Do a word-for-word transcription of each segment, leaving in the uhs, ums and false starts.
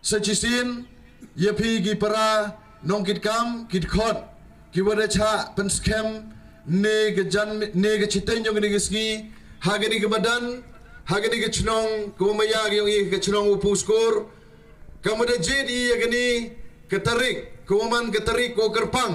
Sa shisien ïa phi ki para nongkitkam ki dkhot ki wa da shah pynskhem ne ka jan ne ka shiteng jong kane ka sngi ha kane ka madan, ha kane ka chnong ka wa maya ka yong i, ka chnong u Pungskor. Ka mada jit i ïa kane ka tarik ka wa man ka tarik ka wa kyrpang,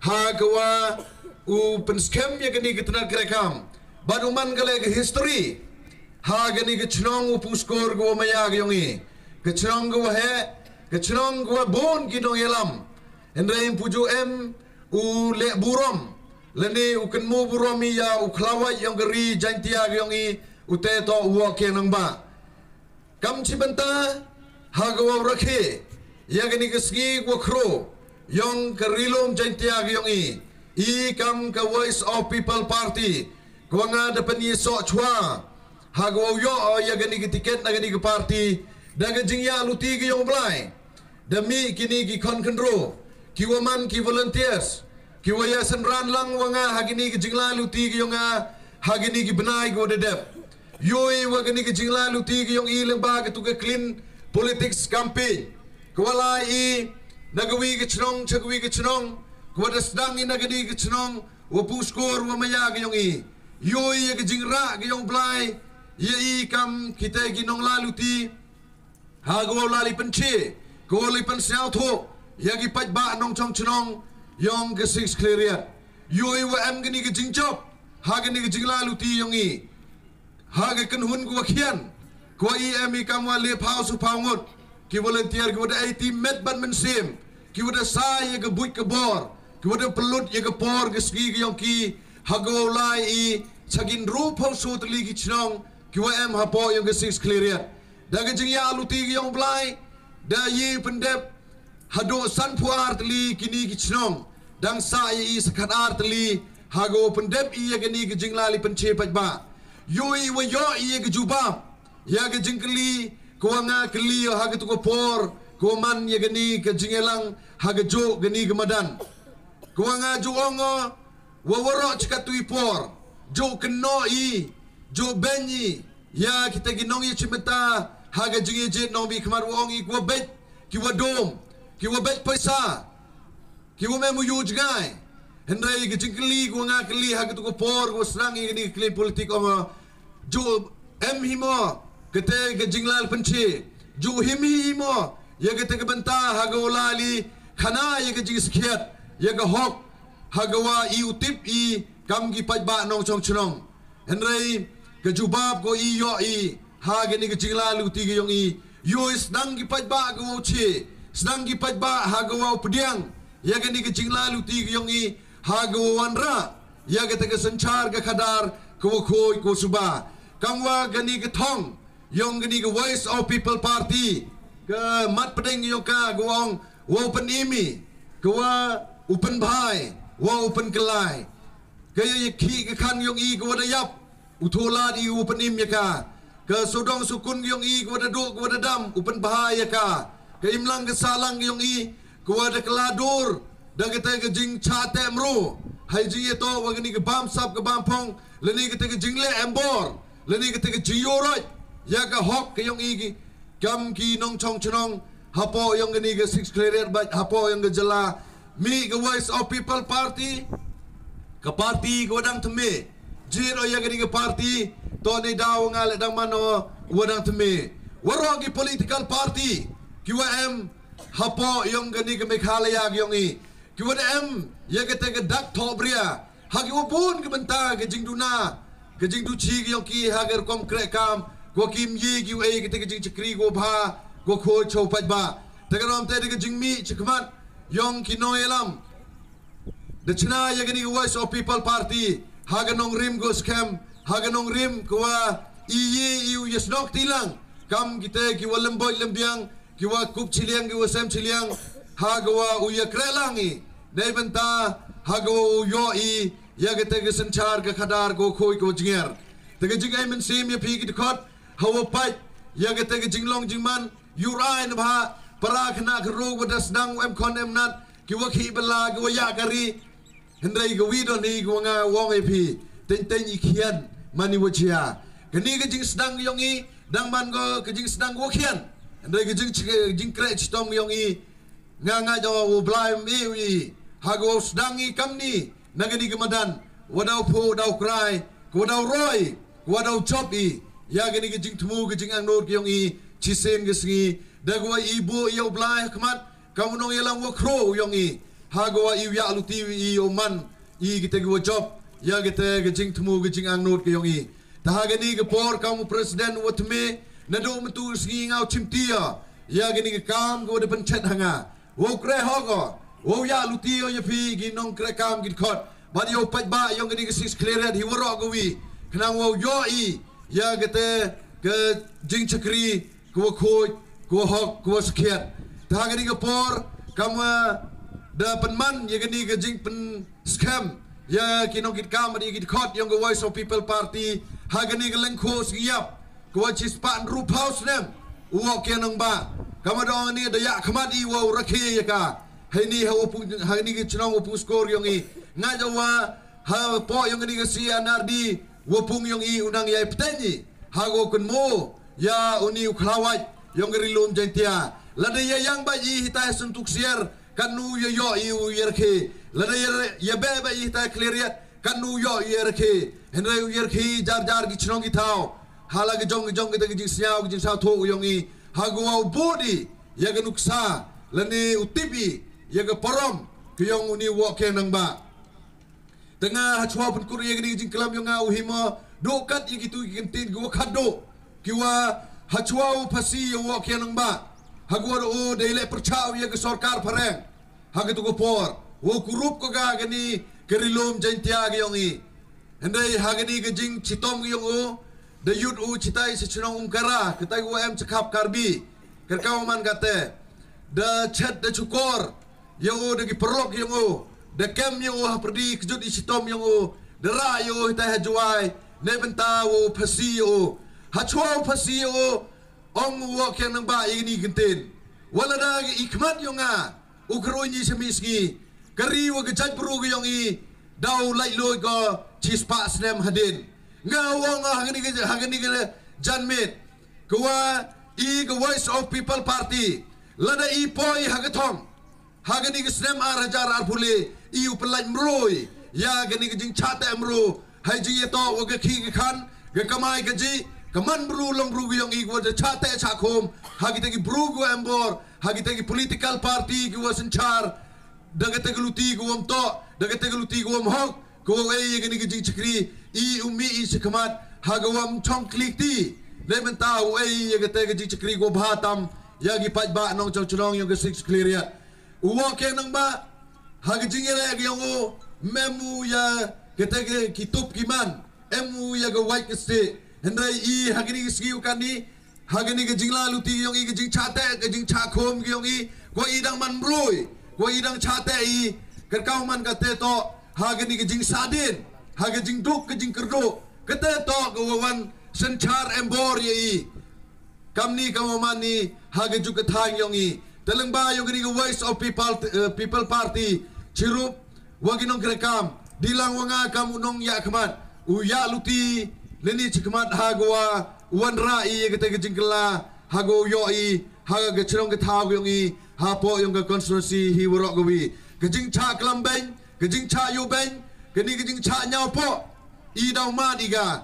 ha ka wa u pynskhem ïa kane ka tnat krehkam bad u man ka leh ka history ha kane ka chnong u Pungskor ka wa maya ka yong i, ka chnong ka wa heh, ka chnong ka wa bun ki nongïalam. Hynrei ym pu ju em u leh burom lane u kynmaw burom ïa u khlawait yong ka ri Jaintia ka yong i, u te to u wa kiang nang ba kam chi bynta ha ka wa u rakhe ïa kane ka sngi ka wa khro yong ka ri lum Jaintia ka yong i, i kam ka Voice of People Party ka wa nga da pynïasoh chwa ha ka wa u ïoh ïa kane ka tiket na kane ka party da ka jingïaluti ka yong u Blai. Da mih kine ki khon khynro ki wa man ki volunteers ki wa ïa synran lang wa nga ha kine ki jingla luti ki yong nga ha kine ki bnai ki wa da dep. Ïoh i wa kine ki jingla luti ki yong i lyngba ka tu ka clean politics campaign ka wa lai i na ka wi ka chnong cha ka wi ka chnong ka wa da sdang i na kine ki chnong wa Pungskor wa maya ki yong i. Ïoh i ïa ka jingrah ki yong Blai ïa i kam kita ki nongla luti ha ka wa u la li pynche ka wa u li pynsñiawthuh ïa ki paidbah nongchong chnong yong ka Six Khliehriat. Ïoh i wa em kani ka jingjop ha kani ka jingla luti yong i ha ka kynhun ka wa khian ka wa i em i kam wa le phaw su phaw ngut ki volunteer ki wa da aiti met bad mynsiem ki wa da sa ïa ka buit ka bor ki wa da pynlut ïa ka por ka sngi ka yong ki ha ka wa u lai i cha ki ynru phaw su tylli ki chnong ki wa em hapoh yong ka Six Khliehriat. Da ka jingïaluti ka yong Blai da i pyndep haduh sanphew ar tylli kini ki chnong dang sa ïa i sa khatar tylli ha ka wa pyndep i ïa kani ka jingla li pynche paidbah. Ïoh i wa ïoh i ïa ka jubab ïa ka jingkylli ka wa nga kylli ha ka tu ka por ka wa man ïa kani ka jingïalang ha ka juh kani ka madan. Ka wa nga ju ong o wa waroh chi ka tu i por ju kynnoh i ju beiñ i ïa kita ki nongïachimbynta ha ka jingïajied nongbikhmat wa ong i ki wa beit ki wa dum ki wa beit paisa ki wa mem u yu jngai. Hynrei ka jingkylli ka wa nga kylli ha ka tu ka por ka wa sdang i kani ka kylli politik ong o ju em hi mo kata ka jingla li pynche ju him hi mo ïa kata ka bynta ha ka wa la li khana ïa ka jingskhiat ïa ka hok ha ka wa i u tip i kam ki paidbah nongchong chnong. Hynrei ka jubab ka wa i ïoh i ha kani ka jingla luti ka yong i ïoh i sdang ki paidbah ka wa u che sdang ki paidbah ha ka wa u pdiang ïa kani ka jingla luti ka yong i ha ka wa wanrah ïa kata ka synchar ka khadar ka wa khoi ka wa suba. Kam wa kani ka thong yong kani ka Voice of People Party ka mat pdeng yong ka ka wa ong wa u pynim i ka wa u pynbhai wa u pynkyllai. Ka ïa ki ka khan yong i ka wa da ïap u tholat i u pynim ïa ka. Ka sodong sukun yong i ka wa da duh ka wa da dam u pynbhai ïa ka. Ka imlang ka salang yong i ka wa da kylla dur da kata ka jingcha te mru hai jingïatoh wa kani ka bam sap ka bam phong lani kata ka jingleh embor lani kata ka jingïoroj ïa ka hok ka yong i ki kam ki nongchong chnong hapoh yong kani ka Six Khliehriat bad hapoh yong ka jylla. Mih ka Voice of People Party ka party ka wa dang thymme jit o ïa kani ka party to ni daw nga le dang mano wa dang thymme. Waroh ki political party ki wa em hapoh yong kani ka Meghalaya ka yong i ki wa da em ïa kata ka dak thoh bria ha ki wa bun ka bynta ka jingduna ka jingduchi ka yong ki ha ka rukom kreh kam ka wa kim ye ki wa ei kata ka jingchakri ka wa bha ka wa khoi chow paidbah. Te ka rom te da ka jingmih chakmat yong ki nongïalam da chna ïa kani ka Voice of People Party ha ka nongrim ka wa skhem ha ka nongrim ka wa i ye i u ïa snok tilang kam kita ki wa lemboi lembiang ki wa kup chiliang ki wa sem chiliang ha ka wa u ïa kreh lang i dei bynta ha ka wa u ïoh i ïa kata ka synchar ka khadar ka wa khoi ka wa jngiar. Te ka jingai mynsiem ïa phi ki dkhot ha wa pait ïa kata ka jinglong jingman yu rai na bha para khana ka ru wa da sdang wa em khon em nat ki wa khi bala ki wa ïa ka ri. Hynrei ka wi don hi ka wa nga wong ïa phi teng teng i khian mani wa chia kani ka jingsdang yong i dang man ko ka jingsdang ka wa khian. Hynrei ka jing, jingkhreh chitom yong i, nga nga jong u Blai me u i, ha ka wow sdang i kamni, na kani ka madan, wa daw phu, daw krai, ka wa daw roi, ka wa daw jop i, ya kani ka jingthmu ka jingangnud ka yong i, chisien ka sngi, da ka wa i bu ya u Blai ha khmat, ka u nongyalam wa khro u yong i, ha ka wa i u ya luti u i u man, i kita ki wa jop, ya kita ka jingthmu ka jingangnud ka yong i. Ta ha kani ka por ka u president wa tme, na do myntu sngi nga u chimti ya, ya kani ka kam ka wa da pynchet ha nga. Wow khreh hok o, wow ya luti o ya phi ki nongkhreh kam ki khot. Bad yow pait ba yong kani ka six clear hi warok ka wi. Khnang wow yo i, ya kata ka jingchakri, ka wa khuid, ka wa hok, ka wa sakhiat. Ta ha kani ka por, ka ma da pynman, ya kani ka jingpynskhem, ya ki nongkit kam, ya ki khot, yong ka Voice of People Party, ha kani ka lengkho sngi yap. Ka wa chispah hynru phaw snem, u wok kiang nang ba. Ka ma dong ni da ya khmat i wow rakhe ya ka. Hai ni ha wa pung, ha ni ka chnong wa pung skor yong i. Nga ja wa, ha po yong ni ka C N R D, wa pung yong i u nang ya i pten i. Ha go kun mo, ya u ni u khlawat, yong ka ri lum Jaintia. Lada ya yang ba i hitai sentuk siar, kan u ya yo i u ya rakhe. Lada ya, ya be ba i hitai clear yat, kan u yo i ya rakhe. Hynrei u ya rakhe jar jar ki chnong ki thaw. Hala ki jong ki jong kita ki jingsnyaw ki jingsawthuh u yong i. Ha ka wa u bud i, ya ka nuksa, lane u tip i, ya ka parom, ka yong u ni wok kiang nang ba. Ta nga ha chwa pynkut ya kani ka jingklam yong nga u hima, do kat ya ki tu ki kyntin ki wa khat do. Ki wa ha chwa u phasi ya wok kiang nang ba. Ha ka wa do u da i le pyrchah ya ka sorkar phareng. Ha ka tu ka por, wow kurup ko ka kani ka ri lum Jaintia ka yong i. Hynrei ha kani ka jingchitom ka yong u, da yut u chitai sa chnong Umkara, katai wa em chakhap Karbi. Kyrkau man kate, da chet da chukor, ya u da ki paralok yong u, da kem ya u ha pyrdi kjut i chitom yong u, da ra ya u hitai ha Jowai, ne bynta wow phasi ya u. Ha chwa u phasi ya u, ong u wok kiang nang ba i ni kyntin. Wa lada i khmat yong nga, u khroi ni sami sngi. Ka ri wa ka jait bru ka yong i, daw lait loi ko chispah snem hadin. Nga wong ha kani ka, ha kani ka janmiet. Ka wa i ka Voice of People Party. Lada i poi ha ka thong. Ha kani ka snem ar hajar ar pule, i u pynlait mroi. Ya kani ka jingchate mro. Hai jingyato wa ka khi ka khan, ka kamai ka ji, ka man bru long bru ka yong i ka wa da chate chakhum. Ha kita ki bru ka wa embor, ha kita ki political party ka wa synchar. Da kata ka luti ka wa mto, da kata ka luti ka wa mhok, ka wa ei ya kani ka jingchakri, i u mi i sa khmat, ha ka wa mchong klik ti. Dei mynta u ei ya kata ka jingchakri ka wa bha tam, ya ki pait ba nong chong chnong yong ka six clear yat. U wok kiang nang ba, ha ka jingere ka yong u, mem u ya kata ka ki tup ki man, em u ya ka wait ka sti. Hynrei i ha kani ka sngi u kani, ha kani ka jingla luti yong i ka jingchate, ka jingchakhum yong i, ko i dang man mroi, ko i dang chate i, kyrkau man kate to, ha kani ka jingsadin, ha ka jingduk, ka jingkyrdu, kate to ka wa wan synchar embor ya i. Kamni ka wa man ni, ha ka juk ka thang yong i. Teleng ba yong kani ka Voice of People, eh, People Party, chirup, wa ki nongkrekam, di lang wa nga kam u nong ya khmat, u ya luti, leni chi khmat ha ka wa, u wan ra i ya kata ka jingkylla, ha ka wa yo i, ha ka chnong ka thaw yong i, ha po yong ka constituency hi warok ka wi. Ka jingcha klam beng, ka jingcha yo beng, kani ka jingcha nyaw po, i daw ma di ga.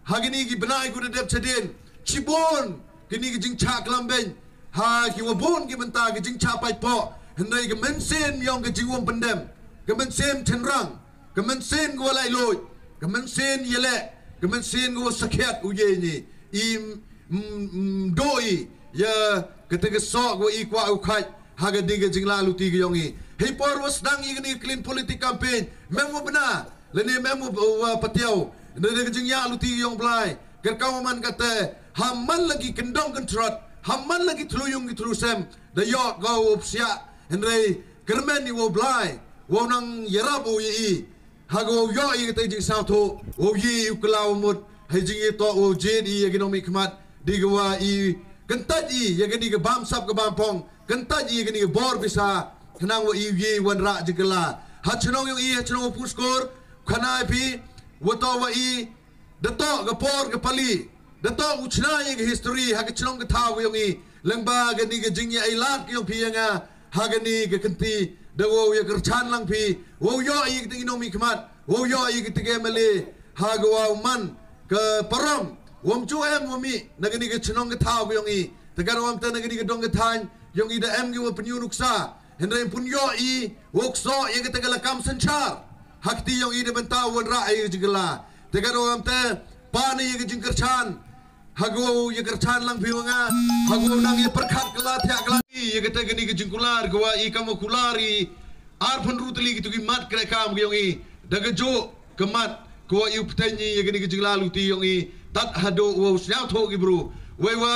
Ha kini ki bnai ku da dep chadien, chibun kini ki jingchah klam beiñ, ha ki wa bun ki bynta ki jingchah paidpoh, hynrei ka mynsiem yong ka jingwam pyndem, ka mynsiem chynrang, ka mynsiem ka wa laitluid, ka mynsiem ïaleh, ka mynsiem ka wa sakhiat u ïeng i, i, m, m, doi ïa kata ka soh ka wa i kwah u khait, ha ka dei ka jinglaluti ka yong i. Hei por wa sdang i kini clean politic campaign, mem wa bna, lane mem wa, wa patiaw, hynrei da ka jingïaluti ka yong Blai, kyrkhu man kata, ha man la ki kyndong kynthrot, ha man la ki thlu yung ki thlu sem, da ïoh ka wa psiah, hynrei kyrmen i wa Blai, wa nang ïarap u ïa i, ha ka wa ïoh i kata ka jingsngewthuh, wa ïoh i u kylla wa mut, hei jingïatoh wa jied i ïa ki nongmihkhmat, dei ka wa i kyntait i ïa kani ka bamsap ka bampong, kyntait i ïa kani ka bor pisa, khnang wa i ïoh i wanrah jingkylla. Ha chnong yong i, ha chnong u Puskor, khana i phi, wa toh wa i, da toh ka por ka pali, da toh u chna ïa ka history, ha ka chnong ka thaw yong i, Lyngba kane ka jingïailad ka jong phi ïa nga ha kane ka kynti, da wow ïakyrchan lang phi, wow ïoh ïa kita ki nongmihkhmat, wow ïoh ïa kita ki M L A, ha ka wow man ka parom, wym ju em wa mih na kane ka chnong ka thaw ka jong i. Te katwa ym te na kane ka dong ka thaiñ jong i da em ki wa pynïu nuksa, hynrei pynïoh i wow ksoh ïa kata ka lakam synshar ha kti jong i da bynta wow wanrah ïa ka jingkylla. Te katwa ym te, pan ïa ka jingkyrchan, ha ka wow ïakyrchan lang phi wa nga, ha ka wow nang ïa pyrkhat kylla thiah kylla. Ïa kata kane ka jingkular ka wa i kam wa kular i arphew hynriew tylli kitu ki mat kreh kam ka jong i, da ka juh ka mat ka wa i u pteng i ïa kane ka jinglaluti jong i, tat haduh wow sñiawthuh ki bru. Wei wa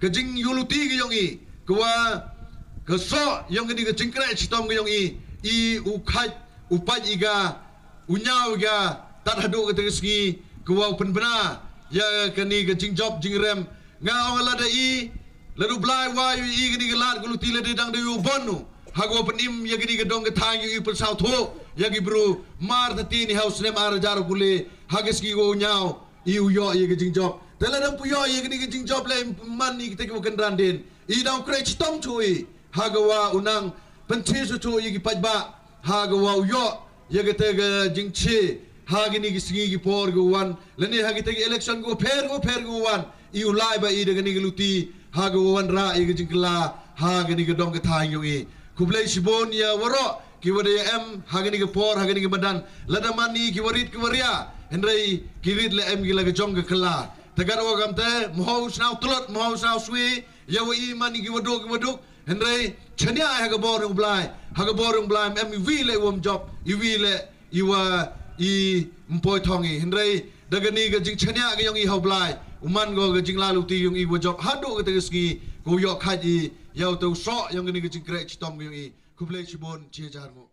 ka jingïuluti ka jong i, ka wa ka soh jong kane ka jingkreh chitom ka jong i, i u khait, u pait i ka, u ñiaw i ka, tat haduh kata ka sngi ka wa u pynbna ïa kane ka jingjop jingrem. Nga ong lada i, lada u Blai wa ïa i kane ka lad ka luti, lada dang da ïa u bon u, ha ka wa pynim ïa kane ka dong ka thaiñ, ïa u pynsawthuh ïa ki bru. Mar ta ti ni ha u snem ar hajar u kule, ha ka sngi wa u ñiaw, i u ïoh ïa ka jingjop. Te lada ym pu ïoh ïa kane ka jingjop, leh man i kita ki wa kynran dien, i dang u kreh chitom chuh i, ha ka wa u nang pynthi chuh chuh ïa ki paidbah, ha ka wa u ïoh ïa kata ka jingche ha kine ki sngi ki por ka wan, lane ha kita ki election ka pher ka pher ka wan, i u lai ba i da kane ka luti, ha ka wa wanrah ïa ka jingkylla ha kane ka dong ka thaiñ jong i. Khublei shibun ïa waroh ki wa da ïa em ha kane ka por, ha kane ka madan. Lada man i ki wa rit ki wa ria, hynrei ki rit la em ki la ka jong ka kylla. Te katwa kam te, mo u sñiaw tlot, mo u sñiaw swi, ïa wa i man i ki wa duk ki wa duk, hynrei chaniah ha ka bor jong u Blai, ha ka bor jong u Blai, em i wi leh i wym jop, i wi leh i wa i ym poi thong i. Hynrei da kane ka jingchaniah ka jong i ha u Blai, u man ko ka jinglaluti jong i wa jop haduh kata ka sngi, ka u ïoh khait i ïa uta u soh jong kane ka jingkreh chitom ka jong i. Khublei shibun, chi hajar nguh.